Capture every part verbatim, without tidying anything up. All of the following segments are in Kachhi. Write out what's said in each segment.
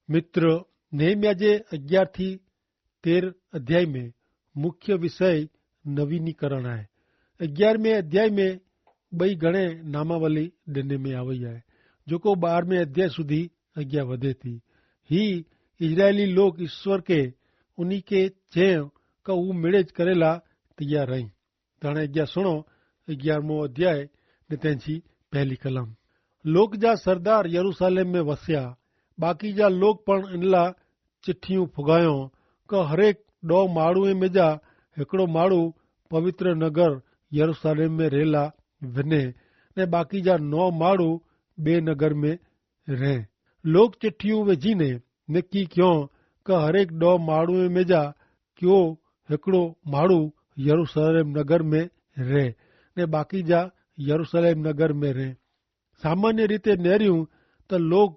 મિત્ર, નેહમિયા જે અગિયાર થી તેર અધ્યાય મેં મુખ્ય વિષય નવીનીકરણ આય. અગિયાર મેં અધ્યાય મેં બઈ ઘણે નામાવલી ડેને મેં આવય આય, જોકો બાર મેં અધ્યાય સુધી અગિયા વધે થી. હી ઇઝરાયેલી લોક ઇશ્વર કે ઉની કે ચેહ કા ઉં મેળે જ કરેલા તૈયાર રહી. તણે અગિયા સુણો. અગિયારમો અધ્યાય ને તેની પહેલી કલમ. લોક જા સરદાર યરૂસાલેમ મેં વસ્યા, બાકી જા લોક પણ એનલા ચિઠ્ઠિયું ફુગાયો, કે હરેક ડો માળુએ મેં જા હેકડો માળુ પવિત્ર નગર યરૂસાલેમ મેં રહેલા વને, ને બાકી જા નો માળુ બે નગર મેં રહે. લોક ચિઠ્ઠિયું વેજી ને નેકી ક્યો, કે હરેક ડો માળુએ મેં જા ક્યો હેકડો માળુ યરૂસાલેમ નગર મેં રહે, ને બાકી જા યરૂસાલેમ નગર મેં રહે. સામાન્ય રીતે નેર્યું તો લોક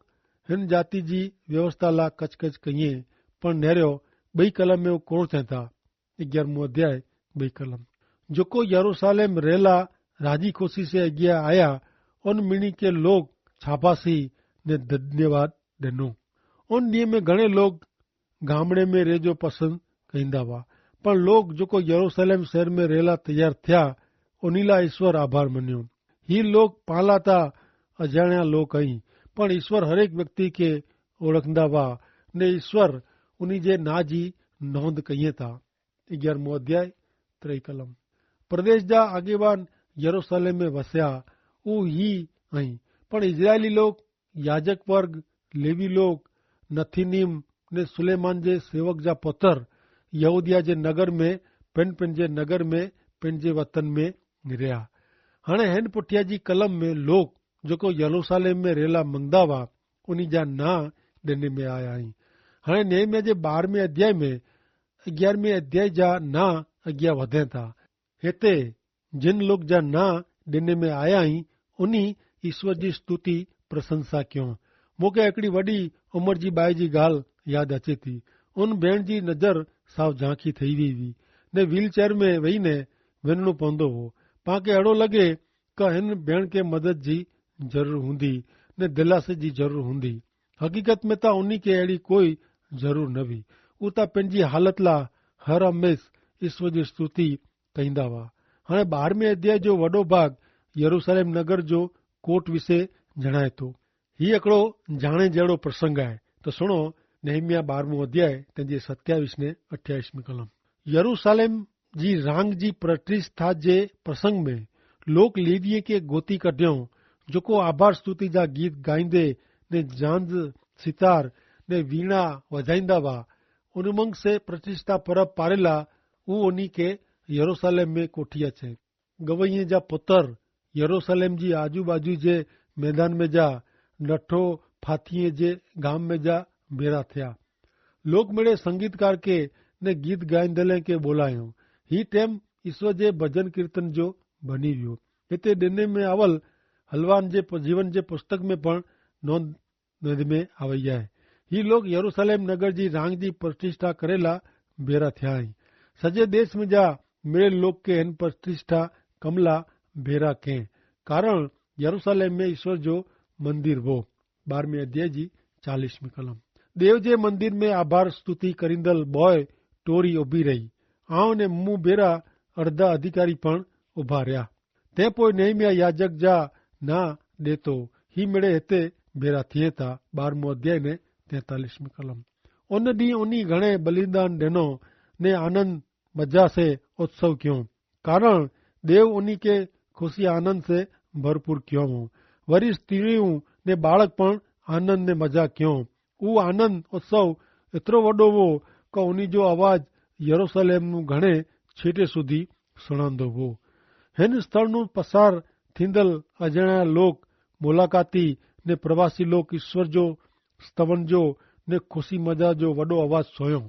હેન જાતિ જી વ્યવસ્થા લા કચકચ કહિયે. પણ નેર્યો બહી કલમ મેં કોણ થેંતા? અગિયારમું અધ્યાય, બહી કલમ. જોકો યરૂસાલેમ રહેલા રાજી ખુશી સે અગિયા આયા, ઉન મિણી કે લોક છાપાસી ને ધન્યવાદ દેનો. ઉન નિયમે ઘણે લોક ગામડે મેં રહેજો પસંદ કહીંદા વા. પણ લોક જોકો યરૂસાલેમ શહેર મેં રહેલા તૈયાર થ્યા, ઉનીલા ઈસ્વર આભાર મન્યો. હી લોક પાલા તા અજાણ્યા લોક અહીં, પણ ઈસ્વર હરેક વ્યક્તિ કે ઓળખંદા વા, ને ઈસ્વર ઉની જે ના જી નોંધ કહિયે તા. અગિયારમો અધ્યાય, ત્રય કલમ. પ્રદેશ જા આગેવાન યરૂસાલેમ મેં વસ્યા, ઉહ હી અહીં. પણ ઇઝરાયેલી લોક, યાજક વર્ગ, લેવી લોક, નથિનીમ ને સુલૈમાન જે સેવક જા પથ્થર યહૂદિયા જે નગર મેં, પેનપેન જે નગર મેં, પેન જે વતન મેં રહ્યા. હણે હેન પુઠ્યા જી કલમ મેં લોક જોકો યરૂસાલેમ મેં રહેલા મંગદા વા, ઉની જા ના ડેને મેં આયા હી. હણે નેહમિયા જે બારમે અધ્યાય મેં અગિયારમે અધ્યાય જા ના અગિયા વધે થા. હેતા જિન લોક જા ના ડેને મેં આયા હી, ઉની ઈસ્વર જી સ્તુતિ પ્રશંસા ક્યો. મુકે એકડી વડી ઉમર જી બાઈ જી ગાલ યાદ અચે થી. ઉન ભેણ જી નજર સાવ જાંખી થઈ વી વી, ને વ્હીલચેર મેં વહી ને વેનણું પોંદો હો. પાંકે એડો લગે કે હેન ભેણ કે મદદ જી જરૂર હુંદી, ને દિલાસે જી જરૂર હુંદી. હકીકત મેં તા ઉની કે એડી કોઈ જરૂર નવી. ઉતા પેનજી હાલત લા હર હમેશ ઈસ્વર જી સ્તુતિ કહીંદા વા. હણે બારમે અધ્યાય જો વડો ભાગ યરૂસાલેમ નગર જો કોટ વિશે જણાયતો. હી એકડો જાણે જેડો પ્રસંગ આય. તો સુણો, નેહમિયા બારમો અધ્યાય તેની સત્યાવિશ ને અઠ્યાવિશ મી કલમ. યરૂસાલેમ જી રાંગ જી પ્રતિષ્ઠા જે પ્રસંગ મેં લોક લેવીએ કે ગોતી કઢ્યો, જોકો આભાર સ્તુતિ જા ગીત ગાઈંદે ને જાંજ સિતાર ને વીણા વજાઈંદા વા. ઉનમંગ સે પ્રતિષ્ઠા પરબ પારેલા ઉ ઉની કે યરૂસાલેમ મેં કોઠિયા છે. ગવૈયે જા પુતર યરૂસાલેમ જી આજુબાજુ જે મેદાન મેં જા નઠો ફાથિયે જે ગામ મેં જા ભેરા થયા. લોક મેળે સંગીતકાર કે ને ગીત ગાઈંદલે કે બોલાયો. હી ટેમ ઈસ્વર જે ભજન કીર્તન જો ભની વ્યો. હેતા ડેને મેં આવલ હલવાન જે જીવન જે પુસ્તક મેં પણ નોંધ નોંધ મેં આવય હૈ. હી લોક યરૂસાલેમ નગર જી રાંગ જી પ્રતિષ્ઠા કરેલા ભેરા થ્યા હૈં. સજે દેશ મેં જા મેળે લોક કે હેન પ્રતિષ્ઠા કમલા ભેરા કહેં. કારણ યરૂસાલેમ મેં ઈસ્વર જો મંદિર વો. બારમે અધ્યાય જી ચાલીસ મી કલમ. દેવ જે મંદિર મેં આભાર સ્તુતિ કરીંદલ બોય ટોરી ઉભી રહી. આવ ને મું ભેરા અડધા અધિકારી પણ ઉભા રહ્યા. તે પોય નેહમિયા યાજક જા ના દેતો. હી મેડે હેતે ભેરા થિયે તા. બારમો અધ્યાય ને તેતાલીસ મી કલમ. ઉન દી ઉની ઘણે બલિદાન દેનો ને આનંદ મજા સે ઉત્સવ ક્યો, કારણ દેવ ઉની કે ખુશી આનંદ સે ભરપૂર ક્યો હો. વરી સ્ત્રી ને બાળક પણ આનંદ ને મજા ક્યો. ઉ આનંદ ઉત્સવ એતરો વડો વો કે ઉની જો અવાજ યરૂસાલેમ નું ઘણે છેટે સુધી સુણાંદો વો. હેન સ્થળ નું પસાર થીંદલ અજાણ્યા લોક, મુલાકાતી ને પ્રવાસી લોક ઈસ્વર જો સ્તવન જો ને ખુશી મજા જો વડો અવાજ સોયો.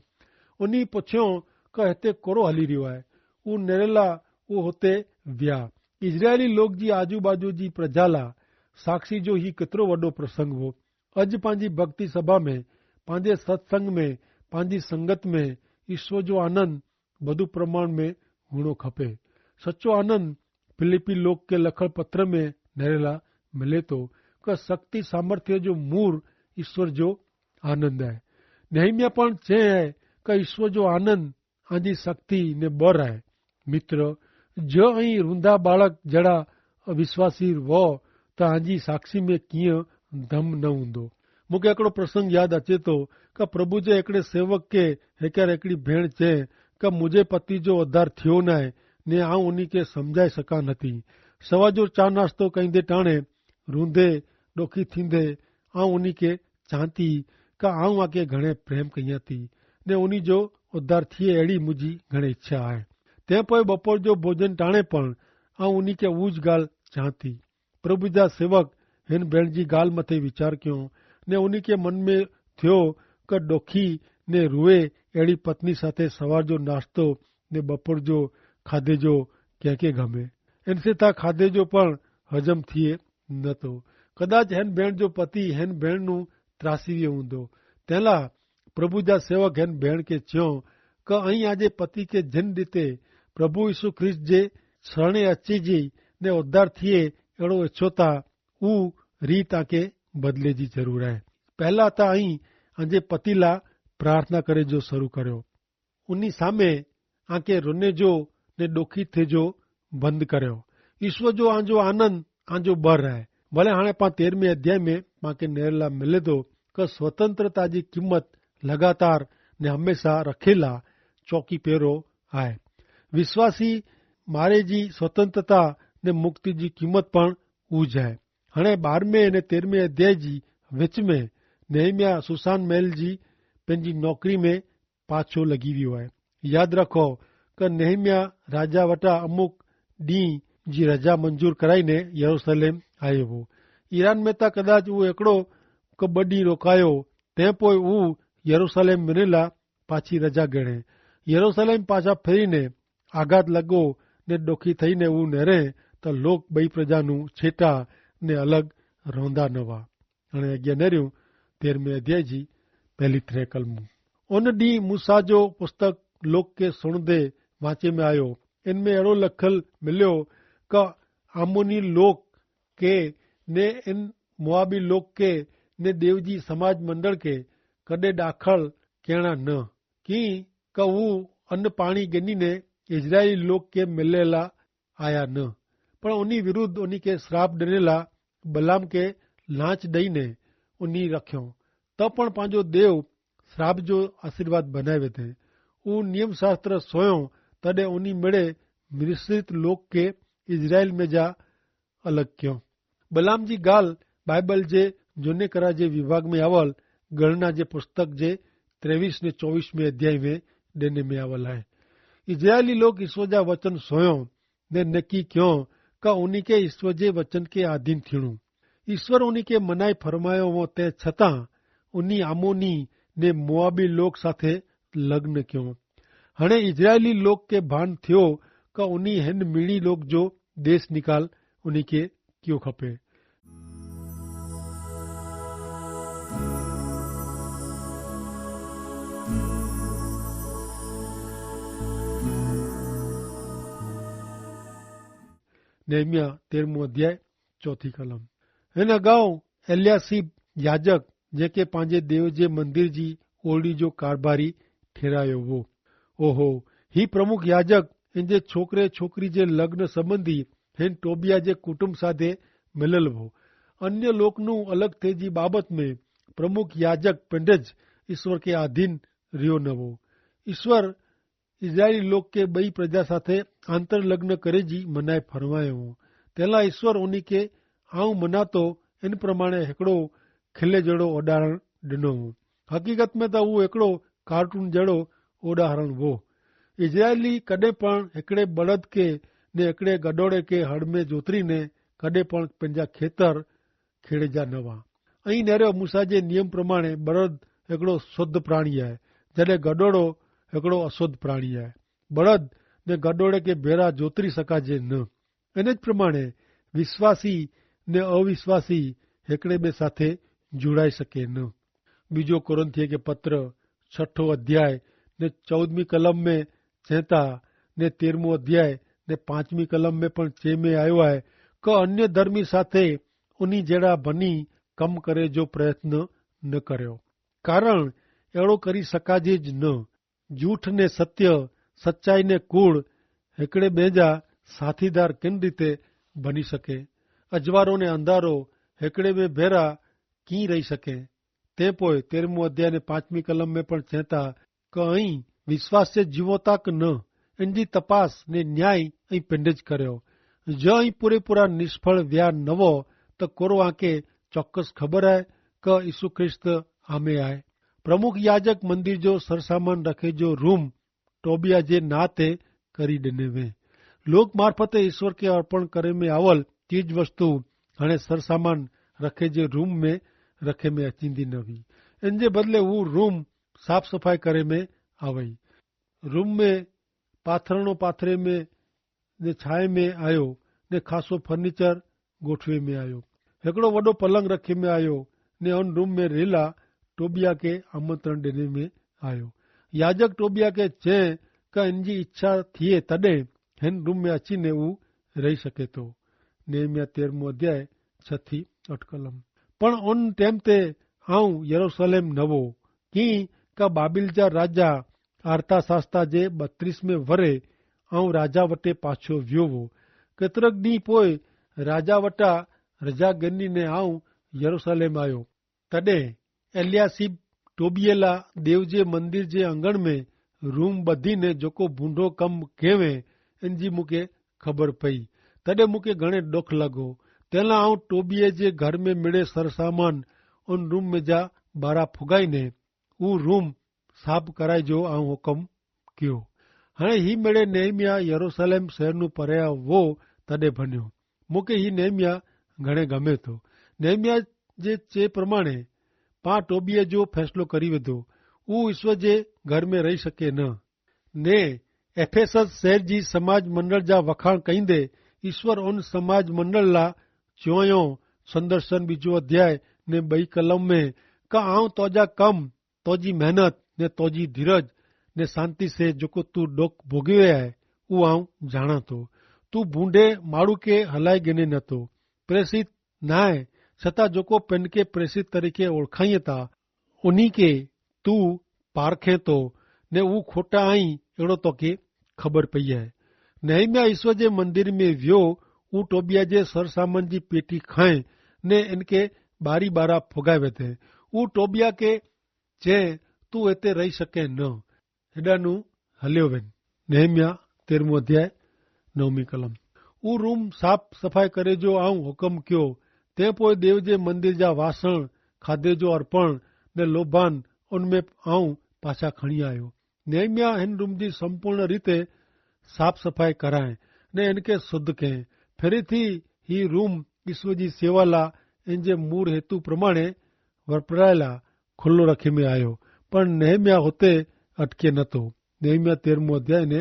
ઉની પછ્યો કે હેતે કોરો હલી રહ્યો હૈ? ઉ નેરેલા ઉ હોતે વ્યા. ઇઝરાયેલી લોક જી આજુબાજુ જી પ્રજાલા સાક્ષી જો હી કેતરો વડો પ્રસંગ વો. અજ પાંજી ભક્તિ સભા મેં, પાંજે સત્સંગ મેં, પાંજી સંગત મેં ઈસ્વર જો આનંદ વધુ પ્રમાણ મેં હુણો ખપે. સચો આનંદ ફિલિપ્પી લોક કે લખણ પત્ર મેં નરેલા મિલે તો કે શક્તિ સામર્થ્ય જો મૂર ઈસ્વર જો આનંદ હૈ. નેહમિયા પણ ચે હૈ કે ઈશ્વર જો આનંદ આજી શક્તિ ને બર હૈ. મિત્ર, જો અહીં રૂંધા બાળક જેડા અવિશ્વાસી વો, તો આજી સાક્ષી મેં કિયા ધમ ન ઉંદો. મુકે એકડો પ્રસંગ યાદ અચેતો કે પ્રભુ જે એકડે સેવક કે હેક્યાર એકડી ભેણ ચે કે મુઝે પતિ જો અધાર થયો નાય, ને આઉં ઉની કે સમઝાઈ સકા નથી. સવા જો ચા નાસ્તો કઈંદે ટાણે રૂંધે ડોખી થીંદે, આઉં ઉની કે ચાંતી કે આઉં આકે ઘણે પ્રેમ કહિયા તી, ને ઉની જો ઉધાર થિયે એડી મુઝે ઘણે ઇચ્છા આય. તે પોય બપોર જો ભોજન ટાણે પણ આઉં ઉની કે ઉજ ગાલ ચાંતી. પ્રભુ જા સેવક હેન ભેણ જી ગાલ મતે વિચાર ક્યો, ને ઉની કે મન મેં થ્યો કે ડોખી ને રૂએ એડી પત્ની સાથે સવાર જો નાસ્તો ને બપોર જો ખાધે જો કેંકે ગમે? એન સે તા ખાધે જો પણ હજમ થિયે નતો. કદાચ હેન ભેણ જો પતિ હેન ભેણ નું ત્રાસી વ્યો ઉંદો. તેલા પ્રભુ જા સેવક હેન ભેણ કે ચ્યો, કે અહીં આજે પતિ કે જન રીતે પ્રભુ ઈસુ ખ્રિસ્ત જે સરણે અચ્છી જી ને ઉદ્ધાર થિયે એડો એચ્છો તા ઉ રીત આકે બદલે જી જરૂર હૈ. પહેલા તા અહીં આજે પતિલા પ્રાર્થના કરે જો શરૂ કર્યો. ઉની સામે આંકે રોને જો ને ડોખી થે જો બંધ કર્યો. ઈશ્વર જો આંજો આનંદ આંજો બર હૈ. ભલે હાણે પા તેરમે અધ્યાય મેં પાંકે નેરેલા મિલે દો કે સ્વતંત્રતા જી કિંમત લગાતાર ને હમેંશા રખેલા ચોકી પેરો હૈ. વિશ્વાસી મારે જી સ્વતંત્રતા ને મુક્તિ જી કિંમત પણ ઉજ હૈ. હણે બારમે ને તેરમે અધ્યાય જી વિચમે નેહમિયા સુસાન મેલ જી પેનજી નોકરી મેં પાછો લગી વ્યો હૈ. યાદ રાખો કે નેહમિયા રાજા વટા અમુક દી જી રજા મંજૂર કરાઈ ને યરુસલેમ આયો હો. ઈરાન મેં તા કદાચ ઉં એકડો કે બડી રોકાયો. તે પોય ઉં યરુસલેમ મેનેલા પાછી રજા ગણે. યરુસલેમ પાછા ફેરી ને આગાત લગો ને ડોખી થઈ ને ઉં નેરે તો લોક બઈ પ્રજાનું છેટા ને અલગ રોંધા નવા. અને અજ્ઞા નેર્યું તેરમે અધ્યાય જી પહેલી ત્રે કલમું. ઉન દી મૂસા જો પુસ્તક લોક કે સુણદે વાંચે મેં આયો. એન મેં એડો લખલ મિલ્યો કે આમોની લોક કે ને એન મોઆબી લોક કે ને દેવજી સમાજ મંડળ કે કદે દાખલ કહેણા ન કિ કે ઉં અન્ન પાણી ગની ને ઇઝરાયેલી લોક કે મિલેલા આયા ન. પણ ઉની વિરુદ્ધ ઉની કે શ્રાપ ડનેલા બલામ કે લાંચ દઈને ઉની રખ્યો. તો પણ પાંજો દેવ શ્રાપ જો આશીર્વાદ બનાવે તે. ઉં નિયમશાસ્ત્ર સોયો તદે ઉની મેળે મિશ્રિત લોક કે ઇઝરાયેલ મેં જા અલગ ક્યો. બલામ જી ગાલ બાઈબલ જે જોને કરા જે વિભાગ મેં આવલ ગણના જે પુસ્તક જે ત્રેવીસ ને ચોવીસ મેં અધ્યાય મેં ડેને મેં આવલ હૈ. ઇઝરાયેલી લોક ઈસ્વર જા વચન સોયો ને નક્કી ક્યો કા ઉની કે ઈસ્વર જે વચન કે આધીન થીણું. ઈસ્વર ઉની કે મનાઈ ફરમાયો વો તે છતાં ઉની આમોની ને મોઆબી લોક સાથે લગ્ન ક્યો. હણે ઇઝરાયેલી લોક કે ભાન થ્યો કા ઉની હેન મિણી લોક જો દેશ નિકાલ ઉની કે ક્યો ખપે. નેહમિયા તેરમું અધ્યાય ચોથી કલમ. હેન અગાઉ એલિયાસિબ યાજક જેકે પાંજે દેવ જે મંદિર જી ઓરડી જો કારભારી ઠેરાયો વો. ઓહો, હી પ્રમુખ યાજક એન જે છોકરે છોકરી જે લગ્ન સંબંધી હેન ટોબિયા જે કુટુંબ સાથે મિલલ વો. અન્ય લોકનું અલગ થે જી બાબત મેં પ્રમુખ યાજક પેંધે જ ઈસ્વર કે આધીન રહ્યો ન વો. ઈસ્વર ઇઝરાયેલી લોક કે બઈ પ્રજા સાથે આંતરલગ્ન કરે જી મનાઈ ફરમાયો વો. તેલા ઈસ્વર ઉની કે આઉં મનાતો એન પ્રમાણે હેકડો ખેલે જેડો ઉદાહરણ ડનો વો. હકીકત મેં તો ઉં એકડો કાર્ટૂન જેડો ઉદાહરણ વો. ઇઝરાયેલી કદે પણ હેકડે બળદ કે ને હેકડે ગડોડે કે હડમે જોતરી ને કદે પણ પેંજા ખેતર ખેડે જા નવા. અહીં નેરે મૂસા જે નિયમ પ્રમાણે બરદ એકડો શુદ્ધ પ્રાણી હૈ, જડે ગડોડો એકડો અશુદ્ધ પ્રાણી હૈ. બરદ ને ગડોડે કે ભેરા જોતરી સકાજે ન. અને જ પ્રમાણે વિશ્વાસી ને અવિશ્વાસી હેકડે બે સાથે જુડાઈ શકે ન. બીજો કોરિંથીય કે પત્ર છઠો અધ્યાય ને ચૌદમી કલમ મેં ચેતા ને તેરમો અધ્યાય ને પાંચમી કલમ મેં પણ ચે મેં આયો હૈ કે અન્ય ધર્મી સાથે ઉની જેડા ભની કમ કરે જો પ્રયત્ન ન કર્યો. કારણ એડો કરી શકાજે જ ન. જૂઠ ને સત્ય, સચ્ચાઈ ને કૂડ હેકડ઼ે બેજા સાથીદાર કેન રીતે ભની શકે? અજવારો ને અંધારો હેકડ઼ે બે ભેરા કી રહી શકે? તે પોય તેરમું અધ્યાય ને પાંચમી કલમ મેં પણ ચેતા કે અહીં વિશ્વાસ સે જીવો તા કે ન? એનજી તપાસ ને ન્યાય અહીં પેંડે જ કર્યો. જો અહીં પૂરેપૂરા નિષ્ફળ વ્યા નવો તો કોરો આંકે ચોક્કસ ખબર હૈ કે ઈસુ ખ્રિસ્ત આમે આય. પ્રમુખ યાજક મંદિર જો સરસામાન રખે જો રૂમ ટોબિયા જે નાતે કરી દેને વે. લોક મારફતે ઈસુ કે અર્પણ કરે મેં આવલ ચીજવસ્તુ હણે સરસામાન રખે જે રૂમ મેં રખે મેં અચિંદી નવી. એન જે બદલે ઉં રૂમ સાફ સફાઈ કરે મેં આવય. રૂમ મેં પાથરણો પાથરે મેં ને છાય મેં આયો, ને ખાસો ફર્નિચર ગોઠવે મેં આયો. હેકડો વડો પલંગ રખે મેં આયો, ને અન રૂમ મેં રહેલા ટોબિયા કે આમંત્રણ દેને મેં આયો. યાજક ટોબિયા કે ચે કા એનજી ઇચ્છા થિયે તદે હેન રૂમ મેં અચ્છી ને ઉં રહી શકે તો. નેહમિયા તેરમો અધ્યાય છ થી અઠ કલમ. પણ અન ટેમ તે આઉં યરુસલેમ નવો કિંકા બાબિલ જા રાજા આર્થાસાસ્તા જે બત્રીસ મેં વરે આઉં રાજા વટે પાછો વ્યોવો. કેતરક દી પોય રાજા વટા રજા ગની ને આઉં યરુસલેમ આયો. તદે એલિયાસિબ ટોબિયેલા દેવ જે મંદિર જે અંગણ મેં રૂમ બધી ને જોકો ભૂંડો કમ કહેવે એન જી મુકે ખબર પઈ. તદે મુકે ઘણે ડોખ લગો. તેલા આઉં ટોબિયે જે ઘર મેં મેળે સરસામાન અન રૂમ મેં જા બારા ફુગાઈ ને ઉહ રૂમ સાફ કરાઈ જો આઉં હુકમ ક્યો. હણે હી મેળે નેહમિયા યરુસલેમ શહેરનું પર્યા વો તદે ભન્યો. મુકે હી નેહમિયા ઘણે ગમે તો. નેહમિયા જે ચે પ્રમાણે પા ટોબિયા જો ફેસલો કરી વધો. ઉહ ઈસ્વર જે ઘર મેં રહી શકે ન. ને એફેસસ શહેર જી સમાજ મંડળ જા વખાણ કહીંદે ઈસ્વર ઉન સમાજ મંડળ લા ચોયો. સંદર્શન બીજો અધ્યાય ને બઈ કલમ મેં કા આઉં તોજા કમ તોજી મહેનત ને તોજી ધીરજ ને શાંતિ સે જોકો તું ડોક ભોગવે હૈ ઉ આઉં જાણા તો. તું ભૂંડે માડૂ કે હલાઈ ગને નતો પ્રેસિત નાય છતાં જોકો પેનકે પ્રેસિત તરીકે ઓળખાઈ તા ઉની કે તું પારખે તો ને ઉ ખોટા આઈ એડો તો કે ખબર પૈયા હૈ. નહિમ્યા ઈસ્વર જે મંદિર મેં વ્યો ઉ ટોબિયા જે સરસામાન જી પેટી ખાય ને એનકે બારી બારા ફોગાવે તે ઉ ટોબિયા કે ચે તું એતે રહી શકે ન. હેડાનું હલ્યો વેન. નેહમિયા તેરમું અધ્યાય નવમી કલમ. ઉં રૂમ સાફ સફાઈ કરે જો આઉં હુકમ ક્યો. તે પોય દેવ જે મંદિર જા વાસણ ખાધે જો અર્પણ ને લોભાન ઉનમેં આઉં પાછા ખણી આયો. નેહમિયા હેન રૂમ જી સંપૂર્ણ રીતે સાફ સફાઈ કરાએ ને એનકે શુદ્ધ કહેં. ફેરી થી હી રૂમ ઈસ્વર જી સેવાલા એન જે મૂર હેતુ પ્રમાણે વરપરાયેલા ખુલ્લો રખી મેં આયો. પણ નેહમિયા હોતે અટકે નતો. નેહમિયા તેરમું અધ્યાય ને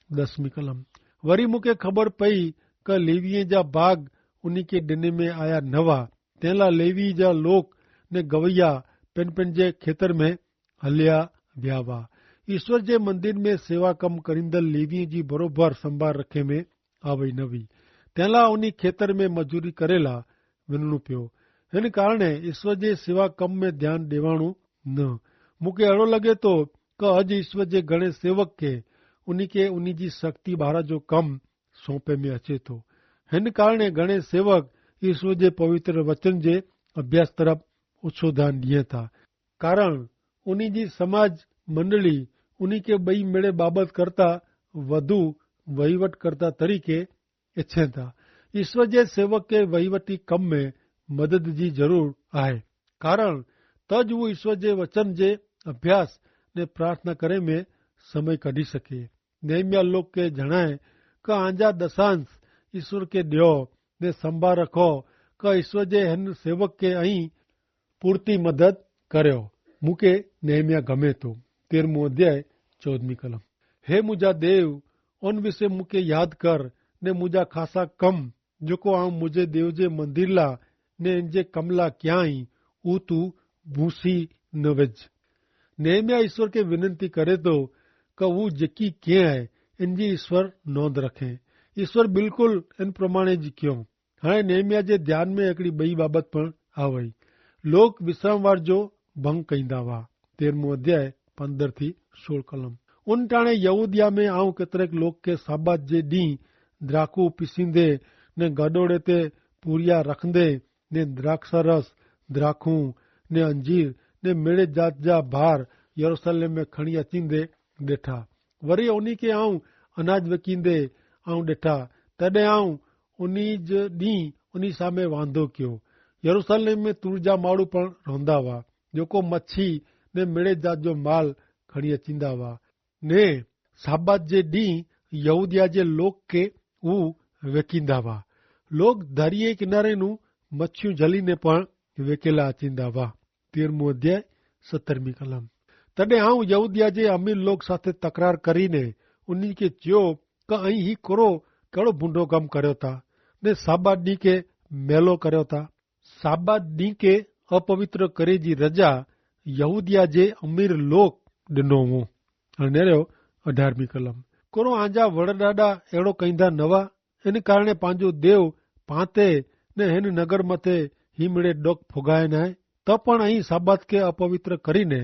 દસમી કલમ. વરી મુકે ખબર પઈ કે લેવીએ જા ભાગ ઉની કે ડેને મેં આયા નવા. તેલા લેવી જા લોક ને ગવૈયા પેનપેન જે ખેતર મેં હલ્યા વ્યાવા. ઈસ્વર જે મંદિર મેં સેવા કમ કરીંદલ લેવી જી બરોબર સંભાર રખે મેં આવય નવી. તેલા ઉની ખેતર મેં મજૂરી કરેલા વિનણું પ્યો. હેન કારણે ઈસ્વર જે સેવા કમ મેં ધ્યાન દેવાણું ન. મુકે એડો લગે તો કે અજ ઈસ્વર જે ઘણે સેવક કે ઉની કે ઉની જી શક્તિ બહારા જો કમ સોંપે મેં અચે તો. હેન કારણે ઘણે સેવક ઈસ્વર જે પવિત્ર વચન જે અભ્યાસ તરફ ઓછો ધ્યાન દિયે તા. કારણ ઉની જી સમાજ મંડળી ઉની કે બઈ મેળે બાબત કરતા વધુ વહીવટ કરતા તરીકે એચ્છે તા. ઈસ્વર જે સેવકે વહીવટી કમ મેં મદદ જી જરૂર આય. કારણ તજ ઉં ઈસ્વર જે વચન જે અભ્યાસ ને પ્રાર્થના કરે મેં સમય કઢ઼ી શકે. નેહમિયા લોક કે જણાય કે આંજા દશાંશ ઈસ્વર કે દ્યો ને સંભાર રખો કે ઈસ્વર જે હેન સેવક કે અહીં પૂરતી મદદ કર્યો. મુકે નેહમિયા ગમે તો. તેરમું અધ્યાય ચૌદમી કલમ. હે મુજા દેવ, અન વિશે મુકે યાદ કર ને મુજા ખાસા કમ જોકો આઉં મુજે દેવ જે મંદિરલા ને એન જે કમલા ક્યાંય ઉતું ભૂસી નવેજ. નેહમિયા ઈસ્વર કે વિનંતી કરે તો કે ઉં જેકી ક્યાં હૈ એન જી ઈસ્વર નોંધ રખે. ઈસ્વર બિલકુલ એન પ્રમાણે જી ક્યો. હાણે નેહમિયા જે ધ્યાન મેં એકડી બઈ બાબત પણ આવય. લોક વિશ્રામવાર જો ભંગ કઈંદા વા. તેરમું અધ્યાય પંદર થી સોળ કલમ. ઉન ટાણે યહૂદિયા મેં આઉં કેતરેક લોક કે સાબાત જે દી દ્રાખુ પિસિંદે ને ગડોડે તે પૂરિયા રખંદે ને દ્રાક્ષરસ, દ્રાખુ ને અંજીર ને મેળે જાત જા ભાર યરુસલેમ મેં ખણિયા ચિંદે દેઠા. વરી ઉની કે આઉં અનાજ વેકીંદે આઉં દેઠા. તેડે આઉં ઉની જ દી ઉની સામે વાંધો ક્યો. યરુસલેમ મેં તુરજા માળુ પણ રોંધા વા, જોકો મચ્છી ને મેળે જાત જો માલ ખણિયા ચિંદા વા. ને સાબાત જે દી યહૂદિયા જે લોક કે ઉં વેકીંદા વા. લોક ધરિયે કિનારે નું મચ્છ્યું જલી ને પણ વેકેલા અચિંદા વા. તેરમું અધ્યાય સત્તરમી કલમ. તદે આઉં યહૂદિયા જે અમીર લોક સાથે તકરાર કરી ને ઉની કે ચ્યો, કે અહીં હી કરો કેડો ભૂંડો કમ કર્યો તા ને સાબાત દી કે મેલો કર્યો તા? સાબાત દી કે અપવિત્ર કરે જી રજા યહૂદિયા જે અમીર લોક દનો વો. અને રહ્યો અઢારમી કલમ. કોરો આંજા વડડાડા એડો કૈંધા નવા? એન કારણે પાંજો દેવ પાંતે ને હેન નગર મતે હિમડે ડોક ફોગાય નાય. તો પણ અહીં સાબાત કે અપવિત્ર કરીને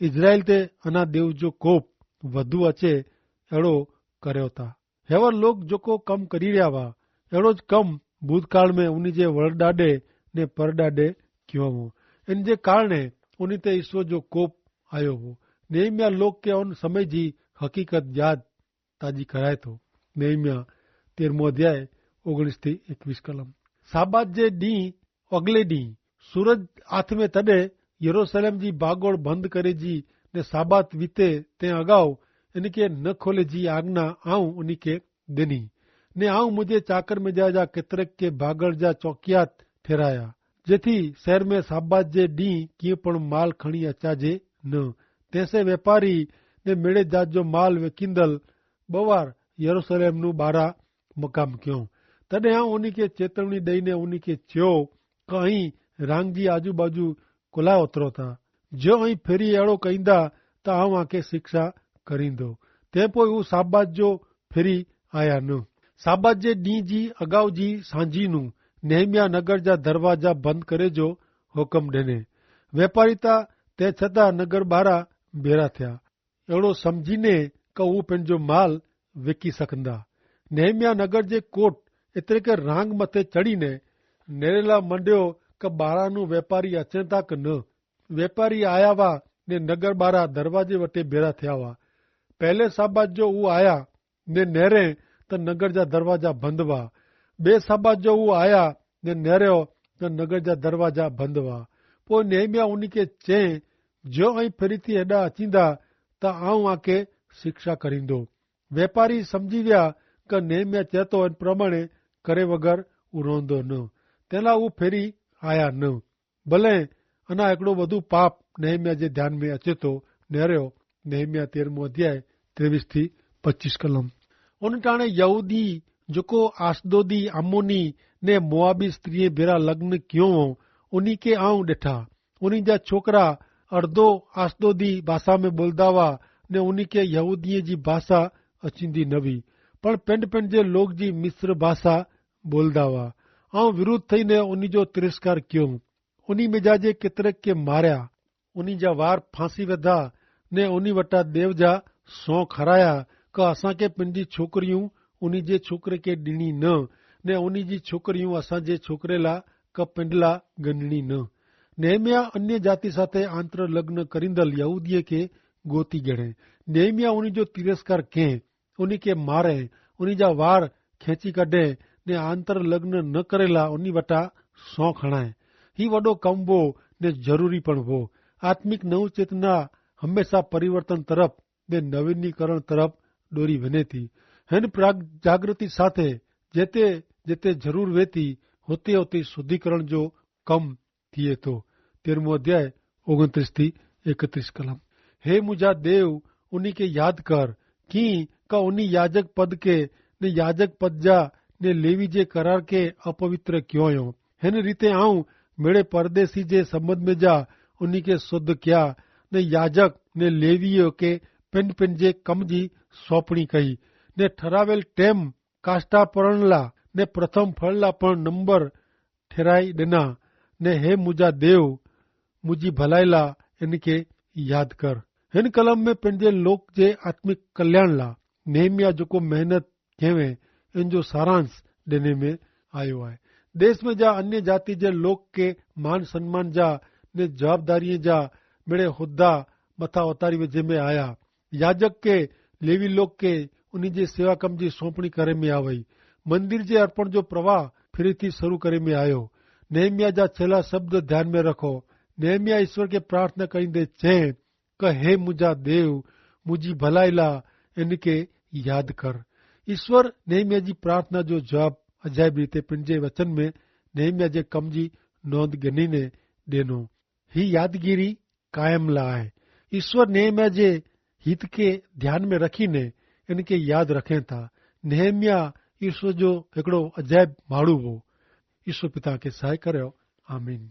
ઇઝરાયેલ તે અના દેવ જો કોપ વધુ અચે એડો કર્યો તા. હેવર લોક જોકો કમ કરી રહ્યા વા એડો જ કમ ભૂતકાળ મેં ઉની જે વરડાડે ને પરડાડે ક્યો વો. એન જે કારણે ઉની તે ઈસવ જો કોપ આયો વો. નેહમિયા લોક કે અન સમય જી હકીકત યાદ તાજી કરાય તો. નેહમિયા તેરમો અધ્યાય ઓગણીસ થી એકવીસ કલમ. સાબાત જે દી અગલે દી સૂરજ આથમે તદે યરુસલેમ જી ભાગોળ બંધ કરે જી ને સાબાત વિતે તે અગાઉ એન કે ન ખોલે જી આજ્ઞા આઉં ઉની કે દેની. ને આઉં મુઝે ચાકર મેં જા જા કેતરેક કે ભાગળ જા ચોકિયાત ઠેરાયા, જેથી શહેર મેં સાબાત જે દી કિંપણ માલ ખણી અચાજે ન. તેસે વેપારી ને મેળે જાત જો માલ વેકિંદલ બવાર યરુસલેમ નું બારા મકામ ક્યો. તદે આઉં ઉની કે ચેતવણી દઈને ઉની કે ચ્યો, કે અહીં રાંગ જી આજુબાજુ કોલા ઉતરો થા. જો અહીં ફેરી એડો કહીંદા તો આઉં આંખે શિક્ષા કરીંદો. તે પોય ઉં સાબાત જો ફેરી આયા ન. સાબાત જે દી જી અગાઉ જી સાંજી નું નેહમિયા નગર જા દરવાજા બંધ કરે જો હુકમ દેને. વેપારી તા તે છતાં નગર બારા ભેરા થયા એડો સમઝીને કે ઉં પેનજો માલ વેકી સકંદા. નેહમિયા નગર જે કોટ એતરે કે રાંગ મતે ચડીને નેરેલા મંડ્યો કે બારાનું વેપારી અચેતા કે ન? વેપારી આયા વા ને નગર બારા દરવાજે વટે ભેરા થયા વા. પહેલે સાબાત જો ઉં આયા ને નેરે તો નગર જા દરવાજા ભંધવા. બે સાબાત જો ઉં આયા ને નેર્યો તો નગર જા દરવાજા ભંધવા. પોય નેહમિયા ઉની કે ચે, જો અહીં ફેરી થી હેડા અચીંદા તો આઉં આંખે શિક્ષા કરીંદો. વેપારી સમઝી વ્યા કે નેહમિયા ચેતો એન પ્રમાણે કરે વગર ઉરોંદો ન. તેલા ઉં ફેરી આયા ન. ભલે અના એકડો વધુ પાપ નેહમિયા જે ધ્યાન મેં અચેતો. નેર્યો નેહમિયા તેરમો અધ્યાય ત્રેવીસ થી પચ્ચીસ કલમ. ઉન ટાણે યહૂદી જોકો આસદોદી આમોની ને મોઆબી સ્ત્રીએ ભેરા લગ્ન ક્યો વો ઉની કે આઉં દેઠા. ઉની જા છોકરા અર્ધો આસદોદી ભાષા મેં બોલદા વા ને ઉની કે યહૂદીએ જી ભાષા અચીંદી નવી. પણ પેંડ પેંડ જે લોગ જી મિસ્ર ભાષા બોલદા વા. આઉં વિરુદ્ધ થઈ ને ઉની જો તિરસ્કાર ક્યો. ઉની મેં જા જે કેતરેક કે માર્યા ઉની જા વાર ફાંસી વધા ને ઉની વટા દેવ જા સોં ખરાયા કે અસાંકે પેંડી છોકરી ઉં ઉની જે છોકરે કે ડિણી ન ને ઉની જી છોકરી ઉં અસાં જે છોકરે લા કે પેંડલા ગનણી ન. નેહમિયા અન્ય જાતિ સાથે આંતર લગ્ન કરીંદલ યહૂદીએ કે ગોતી ગણે. નેહમિયા ઉની જો તિરસ્કાર કહેં ઉની કે મારે ઉની જા વાર ખેંચી કઢે ને આંતર લગ્ન ન કરેલા ઉની વટા સોં ખણાય. હી વડો કમ વો ને જરૂરી પણ વો. આત્મિક નવચેતના હંમેશા પરિવર્તન તરફ ને નવીનીકરણ તરફ ડોરી વને થી. હેન પ્રાગ જાગૃતિ સાથે જેતે જેતે જરૂર વેતી હોતે હોતે શુદ્ધિકરણ જો કમ થિયે તો. તેરમો અધ્યાય ઓગણત્રીસ થી એકત્રીસ કલમ. હે મુજા દેવ, ઉની કે યાદ કર કિંકા ઉની યાજક પદ કે ને યાજક પદ જા ને લેવી જે કરાર કે અપવિત્ર ક્યોંયો. હેન રીતે આઉં મેળે પરદેશી જે સંબંધ મેં જા ઉની કે શુદ્ધ ક્યા ને યાજક ને લેવીઓ કે પેન પેન જે કમ જી સોંપણી કહી ને ઠરાવેલ ટેમ કાસ્ટા પરણલા ને પ્રથમ ફળલા પણ નંબર ઠેરાઈ દેના. ને હે મુજા દેવ, મુજી ભલાઈલા એન કે યાદ કર. હેન કલમ મેં પંજે લોક જે આત્મિક કલ્યાણ લા નેહમિયા જોકો મહેનત કહેવે એન જો સારાંશ દેને મેં આયો હૈ. દેશ મેં જા અન્ય જાતિ જે લોક કે માન સન્માન જા ને જવાબદારી જા મેળે હોદ્દા મથા ઓતારી વજે મેં આયા. યાજક કે લેવી લોક કે ઉની જે સેવાકમ જી સોંપણી કરે મેં આવય. મંદિર જે અર્પણ જો પ્રવાહ ફિરી થી શરૂ કરે મેં આયો. નેહમિયા જા છેલ્લા શબ્દ ધ્યાન મેં રખો. નેહમિયા ઈશ્વર કે પ્રાર્થના કરીંદે ચે, કે હે મુજા દેવ, મુજી ભલાઈલા એનકે યાદ કર. ઈશ્વર નેહમિયા જી પ્રાર્થના જો જવાબ અજાયબ રીતે પંજે વચન મેં નેહમિયા જે કમ જી નોંધ ગની ને દેનો. હી યાદગીરી કાયમ લા આય. ઈસ્વર નેહમિયા જે હિત કે ધ્યાન મેં રખી ને એન કે યાદ રખે થા. નેહમિયા ઈસ્વર જો હિકડો અજાયબ માણુ હો. ઈસ્વર પિતા કે સહાય કર્યો. આમીન.